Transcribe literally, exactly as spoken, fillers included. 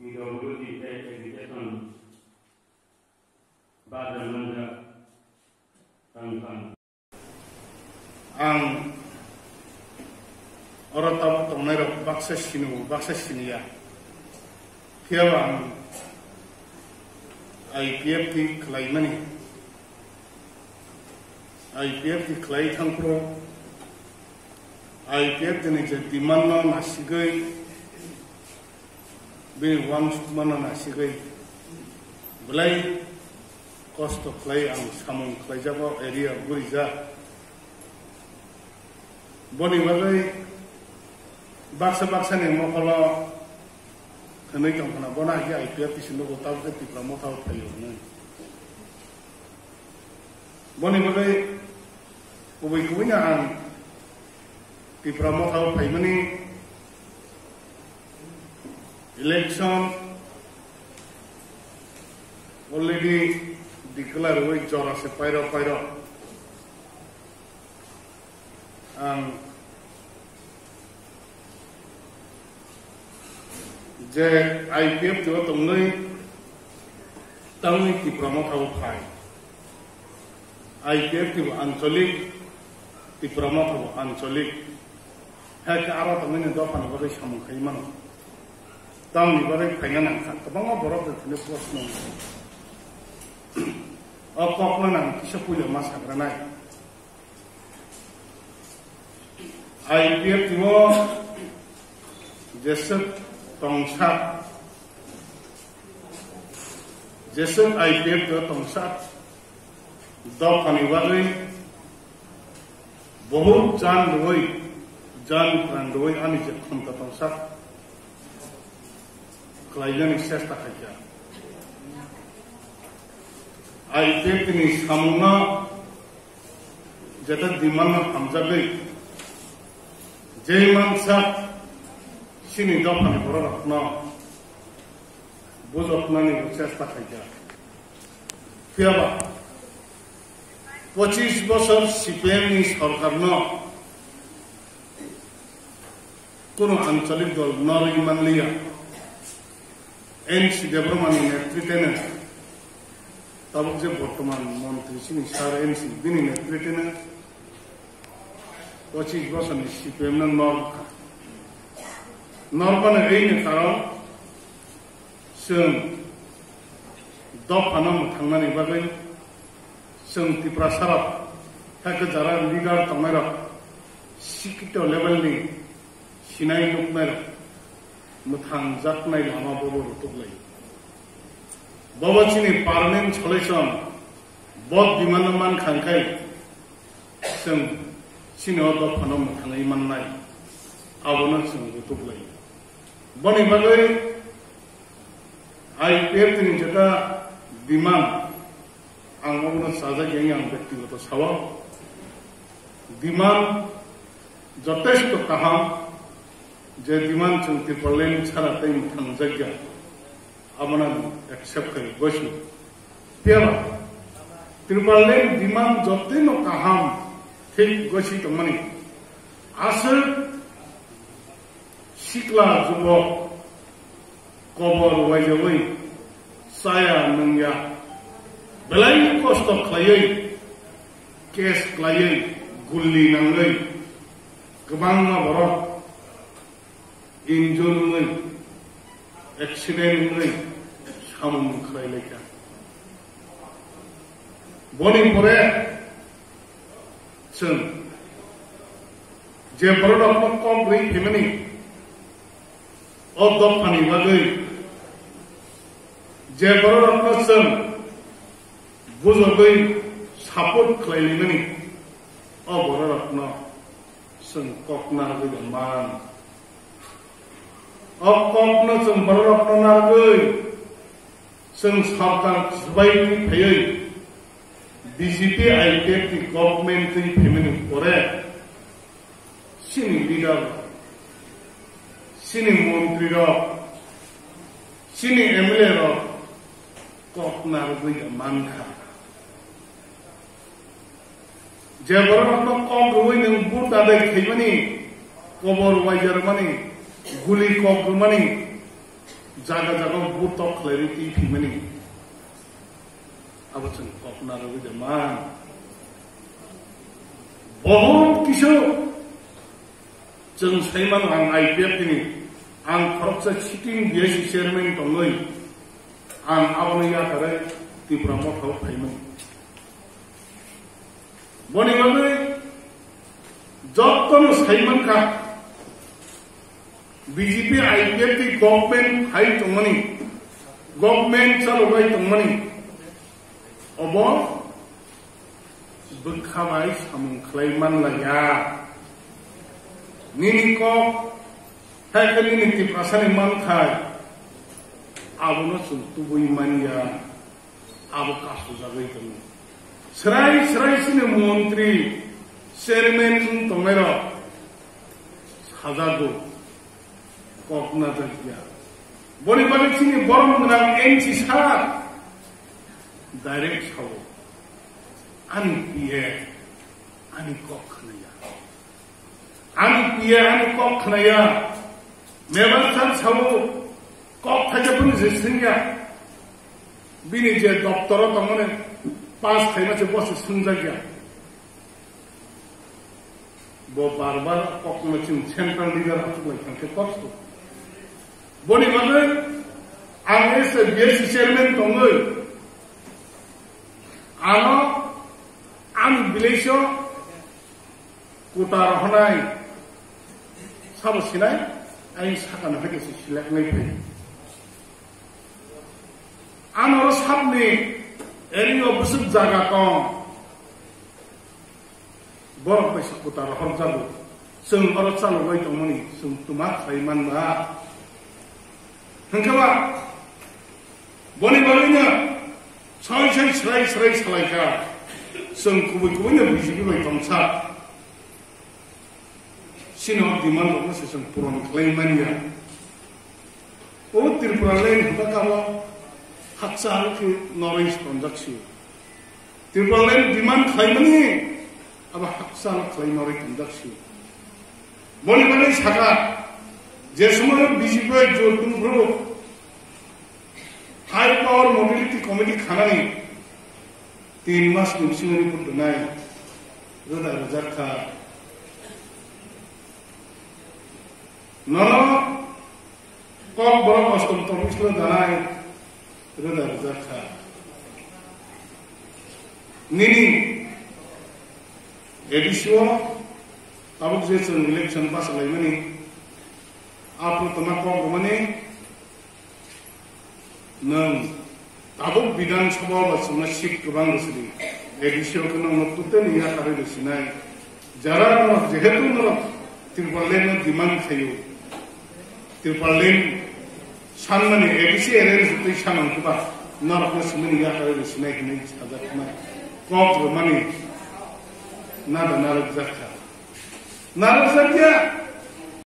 P W D tei education bajar manjak tang tang. Ang oro tabuk tongnairok baksa sini-o, baksa siniya. Phiyaba ang I P F T khlaimani, I P F T khlai thangphuru I P F T ni je demand no nasigwi, bini uansukmano nasigwi belai kosto khlai ang samung khlaijago, area gurijak. Boni bagwi baksa baksani mokolo hwnwi tongkhna, bono hai khe I P F T si nugo, tabuk khe Tipra Motha o phaio hwnwi. Boni bagwi kubui kubui no ang Tipra Motha o phaimani election already declare rwi jora se pairo pairo. Ang je I P F T o tongwi tangwi Tipra Motha o phai. I P F T bo ancholik, Tipra Motha bo ancholik. Hai khe aro tongmani dophani bagwi samung khai mano. Tamoni bagwi phaina nangkha. Kwbangma borok rok thwino proshno. O kokno nang kisa puila ma sagranai. I P F T o jeswk tongsa, jeswk I P F T o tongsa dophani bagwi bohut jan rwui, jan pran rwui ani je khonta tongsa khlainani chesta khaikha. I P F T ni samungno jeta demand no hamjagwi, jei mansak chini dophani bororokno bujoknani bo chesta khaikha. Phiyaba pochis bosor C P M ni sorkarno kunu ancholik dol norwi manliya. N C Debbarmani netritwno, tabuk je bortoman montri chini sir N C, bini netritwno pochis bosorni C P M no norkha. Normani eini karon chwng dophano mwthangnani bagwi chwng Tiprasarok, hai khe jara leader tongnairok, sikito level ni sinai nuknairok mwthangjaknai lama bobo rutuk lai. Bobo chini permanent solution, bo demand no mankha, hwnkhe chwng chini o dophano mwthangwi mannai, abono chwng rutuk lai. Boni bagwi I P F T ni jeta demand, ang obono sajak yang ang bektigoto sao. Demand jotesto kaham, je demand chwng Tipraland sara tei mwthangjakya, abono ang accept khai gosi. Phiyaba Tipraland demand jotoino kaham thik gosi tongmani. Aswk sikla jubok kobor waijawi chaya nungya, belai kosto khlaiwi, case khlaiwi, guli nangwi, kwbangma borok injure wngwi, accident wngwi samung khlai laikha. Boni pore chwng je bororokno kok rwi phaimani, o dophani bagwi je bororokno chwng bujogwi support khlai laimani, o bororokno chwng kok narwgwi man. O kokno chwng bororokno narwgwi chwng sorkar swbai twi phaiwi B J P I P F T government twi phaimani pore chini leader rok, chini montri rok, chini M L A rok kok narwgwi mankha. Je borokno kok rwui nwng vote adai khaimani, kobor waijarmani, guli kok rwmani, Jaga jaga butok khlaiwi twi phimani. Abo chwng kok narwgwi de man. Bohut kisu chwng saimano ang I P F T ni, ang khoroksa sitting B S C chairman tongwi, ang abono yakarwi Tipra Motha o phaimani. Boni bagwi jotono saimankha, B J P I P F T government hai tongmani, government chalogwi tongmani, obo bwkha bai samung khlai manlaiya. Nini kok, hai khe nini Tiprasani mankhai, abono chwng tubui manya. Abo kasujagwi tongo. Srai srai chini montri, chairman wng tongnairok sajago, kok najakya. Boni bagwi chini borom gwnang M C sir direct sao, ani P A, ani kok khnaya. Ani P A ani kok khnaya, member sir sao, kok thaisa phano je swngya. Bini je doptoro tongmani pass khaima se bo se swngjakya. Bo bar bar kok no chwng central leader achuk lai thang khe kosto. Boni bagwi ang S A B S C chairman tongwi ano ani village o kuta rohonai sabo sinai, ayang sakano hai kaisa select nai phai. Ano oro sabni area o bwswk jaga tong, borok bai se kuta rohor jago. Chwng oro chalogwi tongmani chwng twma khlai manba. Hwnkhe ba boni bagwino soi soi srai srai salaikha, chwng kubui kubuino B J P bai tongsa. Chini o demand rokno se chwng puron khlai manya. O Tripura line hwnba kamo hakchal khe noroi tonjak sio. Tripura line demand khlaimani abo hakchal khlai noroi tonjak sio. Boni bagwi sakha, je somoio B J P bai jot tongphuru High Power Mobility Committee khanani tin mas ni bisingo report rwnai rwda rwjak kha. Nono Kokborok Ashtam Topics no danai rwda rwjak kha. Nini A D C o tabuk je chwng election pass khlaimani, aphuru twma kok rwmani, nwng tabuk Bidhan Sabha o ba chwngno seat kwbang rw sidi, A D C o khe nwngno totally yakarwi rw sinai. Jara norok jehetu norok Tripura Land no demand khaio, Tripura Land sanmani A D C area ni twi sanang khe ba norokno swmani yakarwi rw sinai hinwi sajak khna kok rwmani nada narwkjak kha. Narwkjak ya.